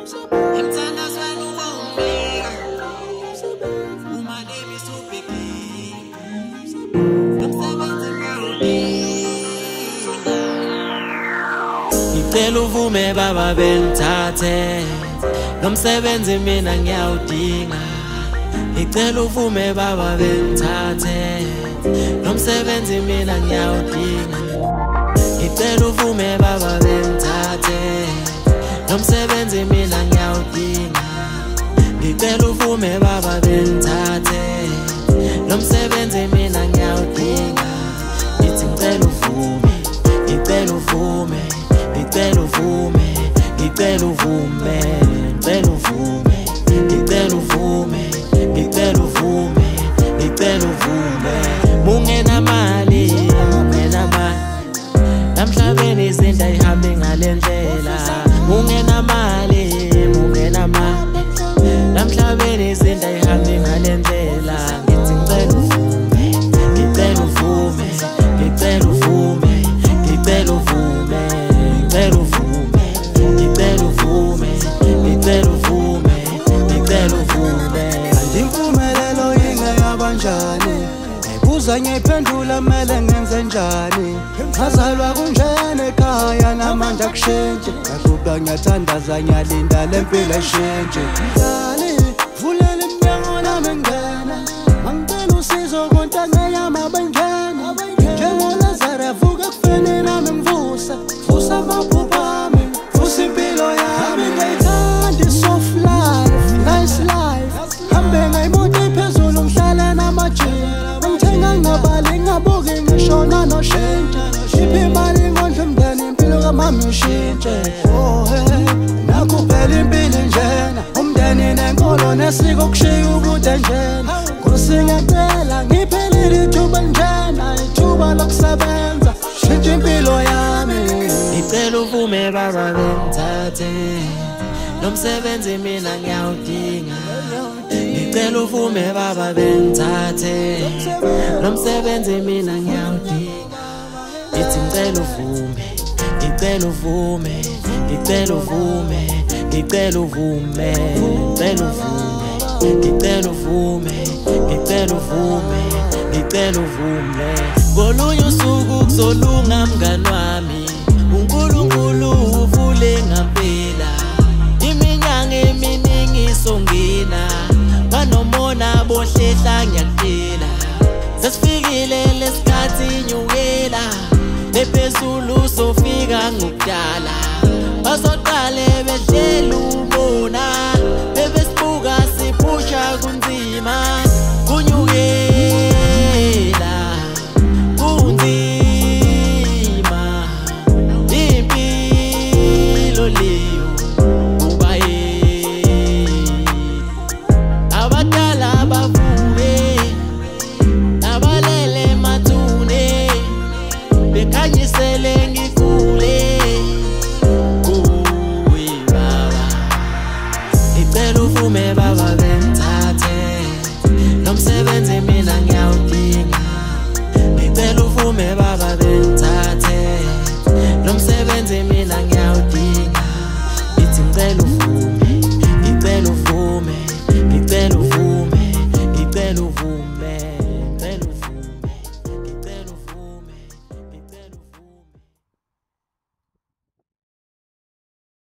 Emthandazweni ubawumbeka uma limi subhekile nomsebenzi ngiyawudinga. Ngicela uvume baba bengithathe nomsebenzi mina ngiyawudinga. Ngicela uvume baba bengithathe nomsebenzi mina ngiyawudinga. Ngicela uvume baba bengithathe nomsebenzi mina ngiyawudinga. Ngicela uvume baba bengithathe nomsebenzi mina ngiyawudinga. Ngithi ngicela uvume, ngicela uvume, ngicela uvume, ngicela uvume, ngicela uvume, ngicela uvume, ngicela uvume, ngicela uvume. Mungenamali, mungenamali, emhlabeni izinto ayihambi ngale ndlela. Mungenamali, mungenamali, emhlabeni izinto ayihambi ngale ndlela. Ngithi ngicela uvume, ngicela uvume, ngicela uvume, ngicela uvume, ngicela uvume, ngicela uvume, ngicela uvume, ngicela uvume. Kanti impumelelo ingeyabanjani? Ngibuza ngiyiphendula mele ngenze njani? Ngazalwa kunjena ekhaya namanje akushintshe. Ngiyahluka ngiyathandaza ngiyalinda le mpilo ishintshe. Mdali vulela iminyango nami ngingena, mangicela usizo kontanga yami abangena. NjengoLazaro avuka ekufeni nami ngivuse, vusa amaphupho ami, vusa impilo yami. Ngiyayithanda i-soft life, nice life. Hambe ngayimoto iphezulu ngihlale namajini. Ngithenga ngingabali ngingabuki ngisho nanoshintshe. Iphi imali ngondla umndeni impilo kamama ishintshe. Oh hey, nakhu phela impilo injena, umndeni nenkolo nesiko kushiya ubude njena. Nkosi ngiyacela ngiphelile ithuba njena, ithuba lokusebenza shintsha impilo yami. Ngicela uvume baba bengithathe nomsebenzi mina ngiyawudinga. Ngicela uvume baba bengithathe nomsebenzi mina ngiyawudinga. Ngithi ngicela uvume, ngicela uvume, ngicela uvume, ngicela uvume, ngicela uvume, ngicela uvume, ngicela uvume, ngicela uvume. Ngolunye usuku kuzolunga mngani wami, uNkulunkulu uvule ngampela. Iminyaka eminingi isongena, banomona bohlehla ngiyakutshela. Sesifikile lesikhathi nyukela, lephezulu sofika ngokudala.